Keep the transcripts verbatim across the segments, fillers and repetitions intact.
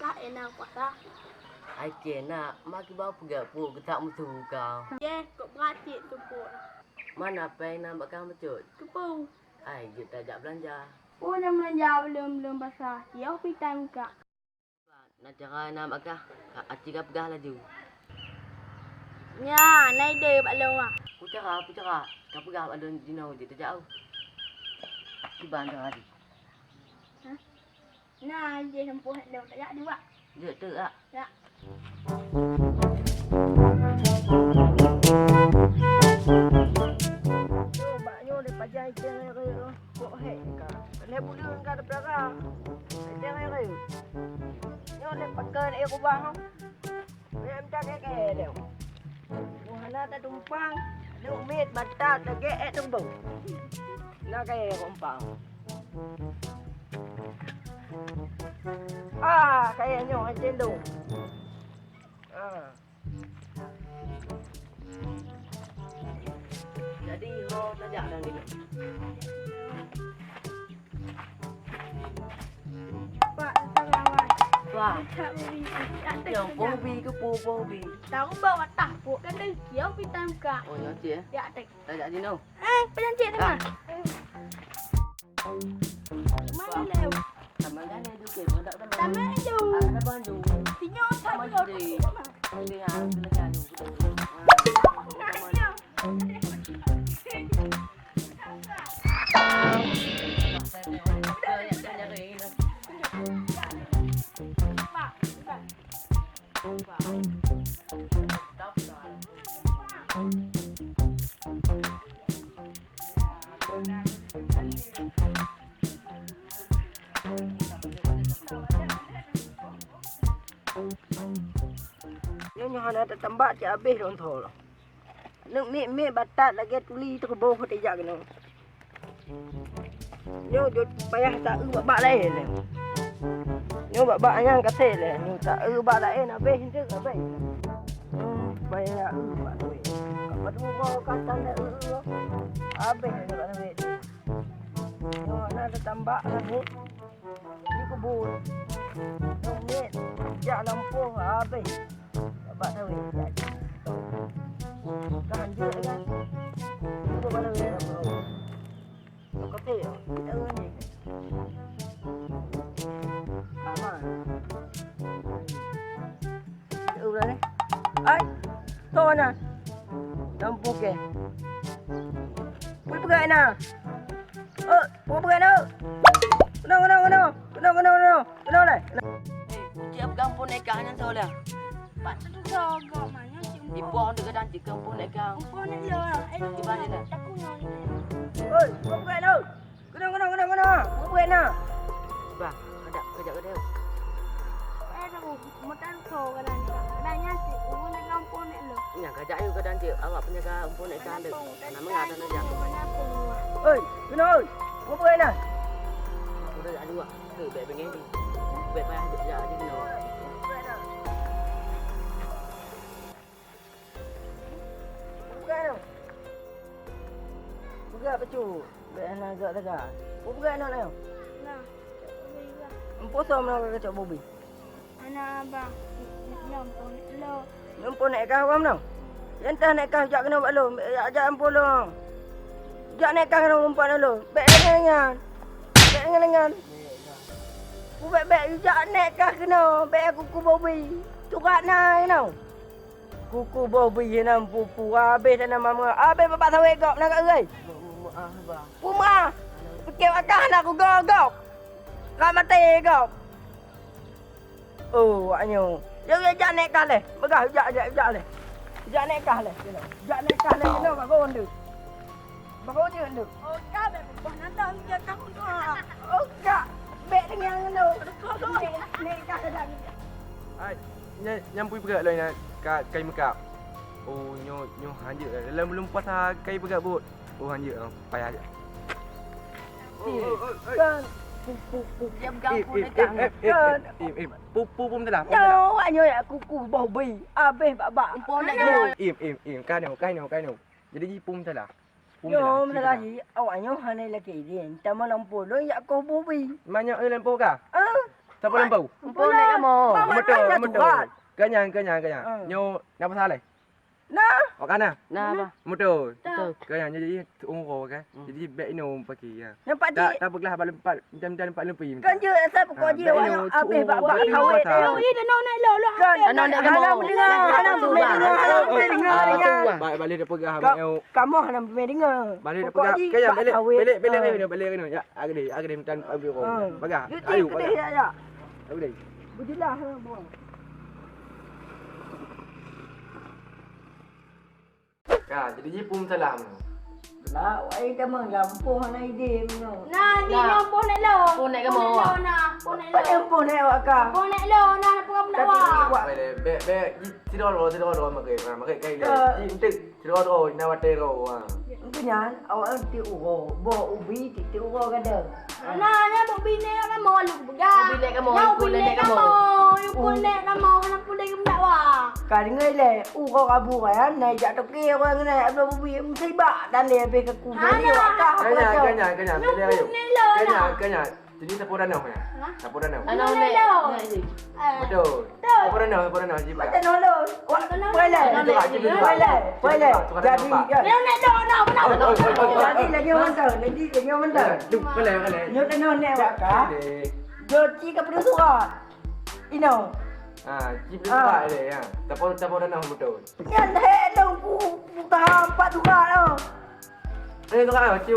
Ka ena puasa. Ai keu na, ma kiban peugah peue geutak meusu kau. Yeh, kok brat cit teupok. Mana pèng na bak kang bacut? Keupeue? Ai, jeuet tajak beulanja. Oh, na beulanja belom-belom puasa. Yoh pih tan buka. Na cara na bak kah, ka aci ka peugah laju. Nya, na ide bak lôn ah. Peue cara, peue cara? Ka peugah bak lôn jinoe jeuet tajak. Kiban cara jih. Hah? Na, jih sampôh lôn tajak dua. Jeuet teuk, Ak. Ya. Bak nyoe lé pajan iténg rayek kok hék ka. Lhèe buleuen ka teupeura iténg rayek. Nyoe lé pakeuen éh kubang. Lé mita kèe-kèe lé. Wah, hana tatumpang, lé umiet batat lagèe ék teumbông. Na kayèe kumpang. Ah, kayèe nyoe cendong. Ah. Jadi, ho tajak dan gini. Pak, tolong, Pak. Wah. Tak boleh. Tak ada. Yang kena. Bobi ke po Bobi? Tahu bawa tahpuk kan dari kiau kita buka. Oh, ya, cik, eh? Ya, tak. Tajak sini. Eh, pejancik tengah. Mari lewat. Taman kan ada ke? Taman tu. Ada bantu. Sini tak boleh. Ini yang ada. Nyoe, nyoe hana tatambak cit abéh lôn tho. Neuk miet-miet batat lagèe tuli teukeubôh tijak keunoe. Nyoe jeuet payah taeu bak-bak laén lé. Nyoe bak-bak nyan kasé lé. Nyoe taeu bak laén abéh enteuk abéh. Nyoe payah eu bak duit. Ka padum uroe ka tan lé eu, abéh lé bak duit. Nyoe na tatambak lagèe. Di keubon. Nyoe miet jak lampôh habéh. Bak sawét jak. Kan jeuet kan? Cuba bala wét. Kau kata ya, kita ni. Sama. Ai, toh na. Lam puke. Peue peugah na? Oh, peue peugah na? Keunoe, keunoe, keunoe. Keunoe, keunoe, keunoe. Keunoe lé. Eh, kucing peugah ampôn neka nyan toh lé. Pat tu soe gok manyang cik. Ipoh deuk dan cik ampôn neka. Ampôn neka. Eh, di mana na? Aku nyoe. Oi, peue peugah na? Keunoe, keunoe, keunoe, keunoe. Peue buet na? Bah, kajak, kajak, kajak. Eh, dah, mutan so kadang ni. Kadang nyan cit, ureueng di gampông nek lôn. Nyan kajak yue kadang cit, awak penjaga gampông nek kandang. Nama ngah dan kajak. Oi, keunoe, oi. Peue buet na? Udah jak dua. Tu, bèk bengeng ni. Bèk payah jak, jak di keunoe. Peugah nyoe. Peugah bacut. Bèk hana gak teuga. Peugah nyoe nyoe. Nah, peugah. Empo soe meunoe ka cok bobi? Hana, Abang. Nyoe pun lo. Nyoe pun naik kah awam nyoe? Yan tah naik kah jak keunoe bak lôn. Bèk jak, jak empo lôn. Jak naik kah keunoe umpat lôn. Bèk nyan nyan. Bèk nyan nyan. Peubèk-bèk jak naik kah keunoe. Bèk kuku bobi. Curak na keunoe. Kuku boh bri hinan pupu, abéh tanah mama, abéh babah sawét gob na ka rơi. Meu'ah, Bah. Peue meu'ah? Pike wakah na kugoe gob. Ka maté gob. Oh, wak nyoe. Jeuet jak nèk kah lé. Peugah jak, jak, jak lé. Jak nèk kah lé. Jak nèk kah lé keunoe bak gon deuh. Bak gon deuh. Oh, ka bèk boh nanda ngeujak kamu doa. Oh, ka. Bèk deungon keunoe. Nèk, nèk kah lé. Hai. Nyan, nyan pui peugah lôn nyan ka, kai meukab. Oh, nyoe, nyoe hanjeuet. Dalam buleuen puasa kai peugah buet. Oh, hanjeuet, oh, payah jeuet. Kan. Pu, pu, pu. Diam kau, pu, eh, eh, eh, eh, eh, eh, pu, pu, pu, meutelah, pu, meutelah. Nyoe, awak nyoe ya kuku boh bri. Abéh bak-bak. Empoh nak nyoe. Im, im, im. Ka nyoe, ka nyoe, ka nyoe. Jadi, ji pu meutelah. Nyoe meunyoe lagèe awak nyoe hana lakèe idin, tamong lampôh lôn jak koh boh bri. Meunyoe eu lampôh ka? Ah. Sapo lampau? Lampau naik kamoe. Betul, betul. Kenyang, kenyang, kenyang. Ah. Nyoe na pasal eh? Nah. Awak kana? Nah, bah. Betul. Betul. Kenyang jadi umur kan. Jadi bek ino pakai ya. Nampak tak? Tak peugah bak lempat, macam-macam lempat lempi. Kan je asal pokok je awak habis bak bak kawin. Kan. Hana mendengar, hana mendengar, hana mendengar. Baik, balik dah peugah. Kamoe hana mendengar. Balik dah peugah. Kenyang balik, balik, balik, balik. Ya, agak deh, agak deh, macam ambil kau. Bagah. Ayo, bagah. Ya, ya. Ayo deh. Berjelas lah, bang. Ka, jadi jih pun salah meunoe. Lah, wahai teman, gampông hana ide meunoe. Nah, ni gampông nak lo. Pun nak gampông nak lo, nah. Pun nak lo. Pakai gampông nak awak ka. Pun nak lo, nah, nak pegang pendakwah. Bek, bek, bek, sidroe-droe, sidroe-droe makai, makai kai. Ji entek, sidroe-droe, ina watèe droe, ha. Engkau nyan, awak entek uroe, boh ubi, tiep-tiep uroe gada. Nah, nyan buet binéh kamoe lalu peugah. Buet binéh kamoe, yukon nenek kamoe. Yukon nenek kamoe, hana peureulèe geumeudakwah. Ka deungoe lé, uroe Rabu raya, na jak toke ureueng nyan, bloe bubi, musibah dan lé habéh keu kubu. Hana. Kenyang, kenyang, kenyang. Kenyang, kenyang. Jadi sapo tanoh nyan? Hah? Sapo tanoh? Tanoh nenek. Betul. Betul. Sapo tanoh, sapo tanoh, Haji. Tanoh lôn. Boleh. Boleh. Boleh. Jadi, ya. Oi, oi, oi, oi. Jadi, lagi orang tahu. Jadi, lagi orang tahu. Boleh, boleh. Nyoe tanoh nek awak ka. Boleh. Joci ka peue surat. Ino. Ha, ci peue surat dia, ya. Tapi, tapi dah nah betul. Nyan hek dong ku, ku tahan empat surat tu. Eh, surat apa? Ci.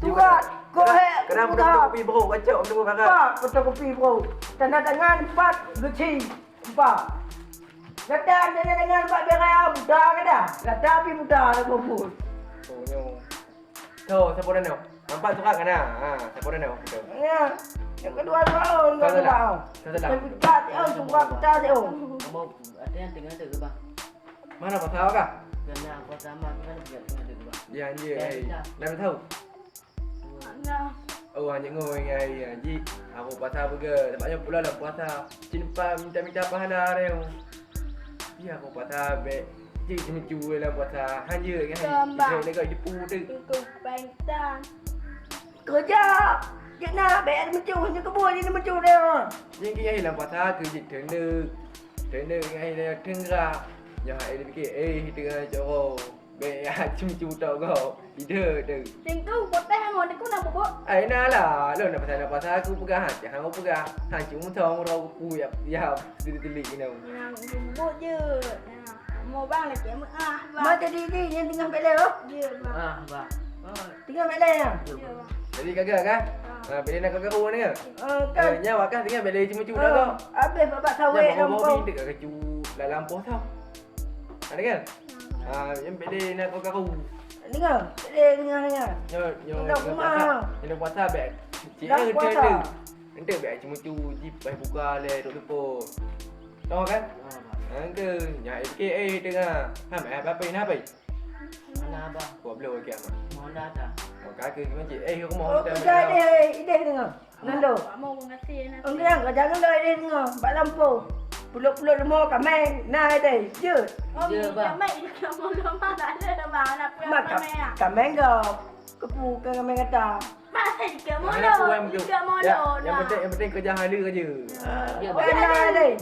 Surat. Kau hek. Kenapa fotokopi bro? Kacau, tunggu kakak. Empat fotokopi bro. Tanda tangan empat, geci empat. Gata tanda tangan empat biar kaya buta ke dah? Gata pi buta lah bubut. Oh, nyo. Tuh, sapo dah nyoe? Nampak surat kan? Ha, sapo dah nyoe? Betul. Ya. Yang kedua tahun kau sudah. Salah. Sertifikat, oh, surat kita, oh. Kamu ada yang tengah ada ke, Bang? Mana pasal kah? Kena pasal mah, kena juga tengah ada ke, Bang? Ya, anjir. Dah tahu? Nah. Oh, hanya ngoi ngai ya. Ji, aku puasa burger. Sebabnya pula lah puasa. Cin pa minta-minta pahala dia. Ya, aku puasa bek. Ji, lucu lah puasa. Hanya kan. Kembang. Dia dekat jepu tu. Itu bintang. Kerja. Cik nak bek lucu. Hanya kebun je lucu dia. Jadi, kita hilang puasa ke je tendek. Tendek dengan hilang tenggerak. Yang ada fikir, eh, tengah jorok. Bek ya, cucu tok kau. Ide tu. Sing tu, potes ngon aku nak bubuk. Ai, nah lah. Lo nak pasal, nak pasal aku peugah, ha, jangan aku peugah. Ha, cuma tahu orang aku ya, ya, telik-telik ni. Nah, bubuk je. Nah, mau bang lagi, ah, bang. Mak jadi ni, yang tengah bela, oh? Ya, bang. Ah, bang. Ah. Tengah bela, ya? Ya, bang. Jadi kagak, kan? Ah. Ha, bela nak kagak ni, kan? Ah, kan. Eh, nyawa kan, tengah bela cuma cucu dah, kau. Habis babak sawit. Dah, bawa-bawa lampung. Bini dekat kecu, dalam poh tau. Ada kan? Ah, yang bela nak kau karu. Dengar, bela dengar, dengar. Nyo, nyo, dengar puasa. Nyo puasa bek. Cik, dah eh, puasa. Ente bek cuma tu, ji pai buka le, dok depo. Tahu kan? Ah, ke, nyak ke, eh, dengar. Ham, eh, apa, apa, apa? Mana abah? Kau belum lagi amat. Mana dah? Kau kaki gimana, cik? Eh, rumah. Oh, kita kerja deh, ideh dengar. Nando. Pak Mo mengasih nasi. Enggak, enggak, jangan dah dia dengar. Bak lampu. Puluk-puluk lemah kameng. Nah, deh. Je. Oh, je, bah. Kameng, kamu lemah tak ada, bah. Anak pulang. Mak, kameng, ah. Kameng enggak. Kepu ke kameng kata. Masa jika molo, jika molo. Ya, yang penting, yang penting kerja hala aja. Ah, ya, bah. Nah, deh.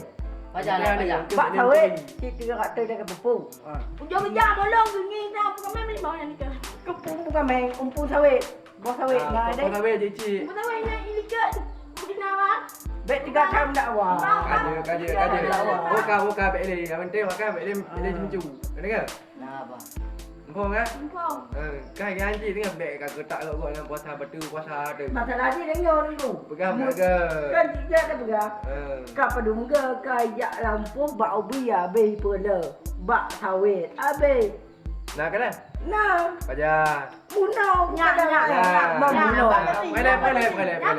Pajar lah, pajar. Bak sawit, cik tiga ratus dah kepu. Ah. Ujung-ujung molo, gini dah. Apa kameng beli bawah ni ke? Kepu bukan main, umpu sawit. Boh sawit, ah, nah, boh sawit je, cik. Boh sawit nak ilikat. Bukina, bang. Bek tiga jam dakwah. Kaje, kaje, kaje. Dakwah. Buka, buka, bek le. Yang penting makan, bek le, bek le cucu. Kena ke? Nah, bang. Empong, kan? Empong. Eh, kan, kan, cik tengah bek kat ketak gok-gok dalam puasa, betul puasa tu. Masalah ni dengar dulu. Pegang, pegang. Kan, cik dah pegang. Eh. Ka padum ke, ka ijak lampu, bak ubi habis pula. Bak sawit, habis. Nah, kena? Nah. Pajar. Bunuh, nyak, nyak, nyak. Membunuh. Boleh, boleh, boleh, boleh.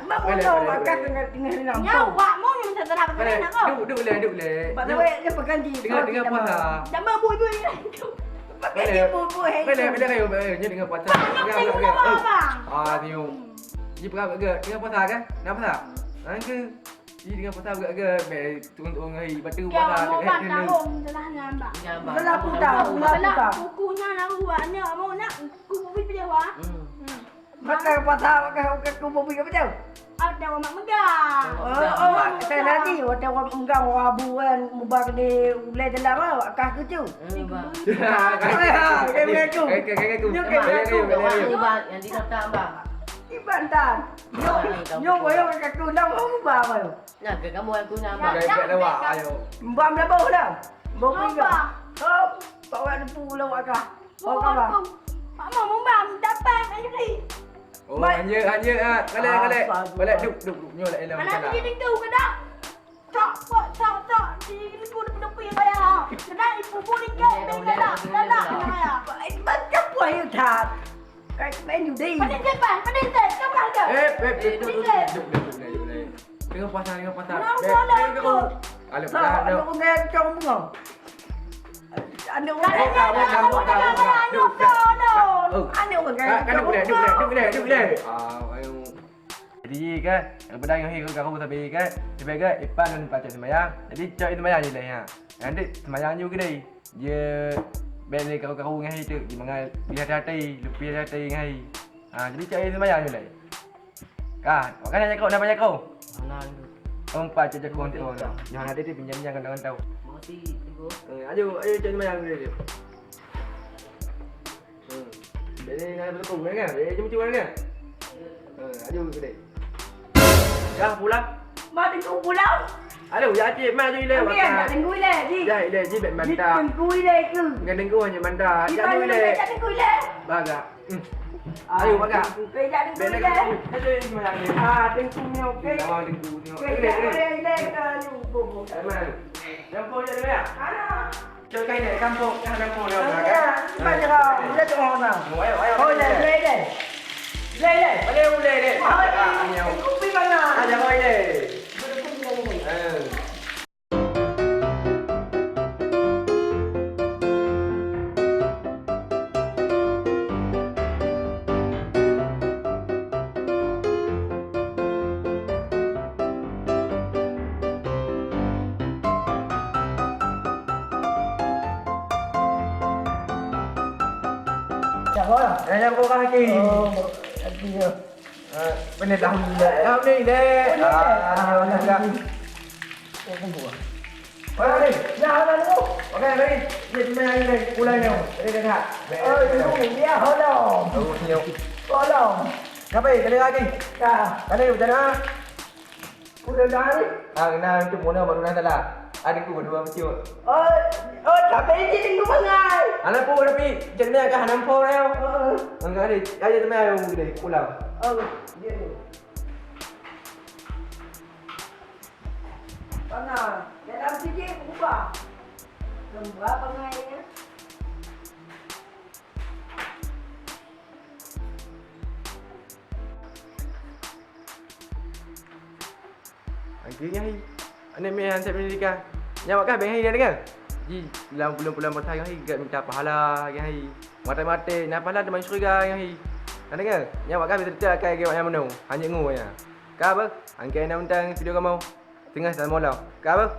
Membunuh, akan tengah, tengah ni nampak. Nyawa, mau yang terserah apa kena kau? Duduk, duduk boleh, duduk boleh. Bak sawit dia pegang di. Tengah, tengah puasa. Jangan buat-buat ni. Pakai dia buat-buat. Boleh, boleh, boleh, boleh. Ni dengan puasa. Jangan pegang, pegang. Ah, senyum. Ji pegang, pegang. Tengah puasa kan? Nak puasa? Angka. Ji dengan puasa pegang, pegang. Bek turun-turun hari. Batu puasa. Kau mau bang tahun telah nyambak. Nyambak. Telah putar, telah putar. Kukunya nak buat, nak mau nak. Kubu bui pilihan wah. Hmm. Hmm. Makan puasa, makan, makan kubu bui apa jauh? Ada orang mak megang. Oh, oh, saya lagi, ada orang megang, orang abu kan, mubah kena ulai dalam ah, akah keucu. Eh, bah. Kayak begitu. Kayak, kayak, kayak, kayak, Nyo kayak kayak, begitu. Kayak, kayak, kayak. Iban, yang di kota, bah. Iban tan. Nyo, nyo boyong kaku ndang mubah, bah. Nah, ke kamu aku nyambat. Kayak, kayak lewat, ayo. Mbam dah bau dah. Bau pinggang. Oh, bawa depu lewat kah? Oh, kawan. Mama, mama, dapat, Hendri. Oh, hanya, hanya, ah, kalian, kalian. Apa tu? Kalian, duk, duk, duk. Nyolah, elah, mana salah. Dia rindu ke tak? Tak, tak, tak, tak. Di rindu, rindu, rindu, ya. Kena ibu boleh ke? Bela, bela, bela. Macam apa you tak? Kayak main judi. Pada cepat, pada cepat. Cepat ke? Eh, eh, eh, duk, duk, duk, duk, duk, duk, duk. Tengok pasang, tengok pasang. Mana, mana, mana? Alah, tak, dah, dah. Ada orang yang cakap bunga. Ada orang yang cakap bunga. Ada orang yang cakap bunga. Duduk, duduk, duduk, duduk. Ah, ayo. Jadi kan, daripada nyoe hai karu sabe kan, sabe kan, Ipan ngon Ipan cok seumayang. Jadi cok seumayang je lah ya. Nanti seumayang je kedai. Dia bèk lé karu-karu ngon hai tu, di mangat, di hati-hati, leupie hati-hati ngon hai. Ha, jadi cok seumayang je lah. Ka, makan aja kau, nama aja kau? Hana tu. Empat cok jago tu. Yang ada tu pinjam-pinjam kadang-kadang. Makasih, Teguh. Eh, ayo, ayo cok seumayang je. Hmm. Jadi, nak berlaku, kan? Jadi, jom cuba, kan? Hmm, aju kedai. Dah pulang. Mak tengku pulang. Aduh, ya cik, mak aju ilai. Okey, tak tengku ilai, Ji. Ya, ilai, Ji, bèk mantap. Tengku ilai ke? Bukan tengku, hanya mantap. Ji, aju ilai. Tak tengku ilai. Bagak. Hmm. Ayo, bagak. Okey, tak tengku ilai. Ayo, ilai, ilai. Ah, tengku ni, okey. Lawan tengku ni. Okey, ilai, ilai. Ilai, ilai, ilai. Aman. Jangan pulang, jangan. Alah. Cok kai deh, kampung, jangan kampung dah. Ya, banyak lah. Boleh tu orang dah. Ayo, ayo. Oh, boleh, boleh, boleh. Boleh, boleh. Boleh, boleh, boleh. Oh, ini. Kopi mana? Ada, boleh. Boleh, boleh, boleh. Eh. Siapa? Yang nyambung kaki. Oh, kaki ya. Eh, benar dah. Alhamdulillah. Alhamdulillah. Oi, dah, dah, dah. Okey, okey. Ni, ni, ni, pulang ni. Tadi dah. Oh, ini dia, holong. Oh, ni. Holong. Kenapa, eh? Kena lagi? Ya. Kali, macam mana? Udah dah ni. Ah, kena untuk mula baru dah salah. Ada ku berdua betul. Oh, oh, tapi ini tunggu bangai. Anak pun, tapi macam mana kah nampak dia? Heeh. Enggak ada. Ada teman yang boleh pulang. Oh, dia ni. Panas. Dalam sikit berubah. Lembab panas ya. Angki ngai. Aneuk miet han sép meuninggai. Nyan awak kah bèk ngai na deungoe? Ji, lam buleuen-buleuen puasa ngai gèt minta pahala ngai. Maté-maté na pahala teuma syeuruga ngai. Na deungoe? Nyan awak kah bèk teuka akai gèt awak nyan meunoe. Hana ngu nyan. Ka beuh? Angki na mantong video kamoe. Teungoh tamoe lom. Ka beuh?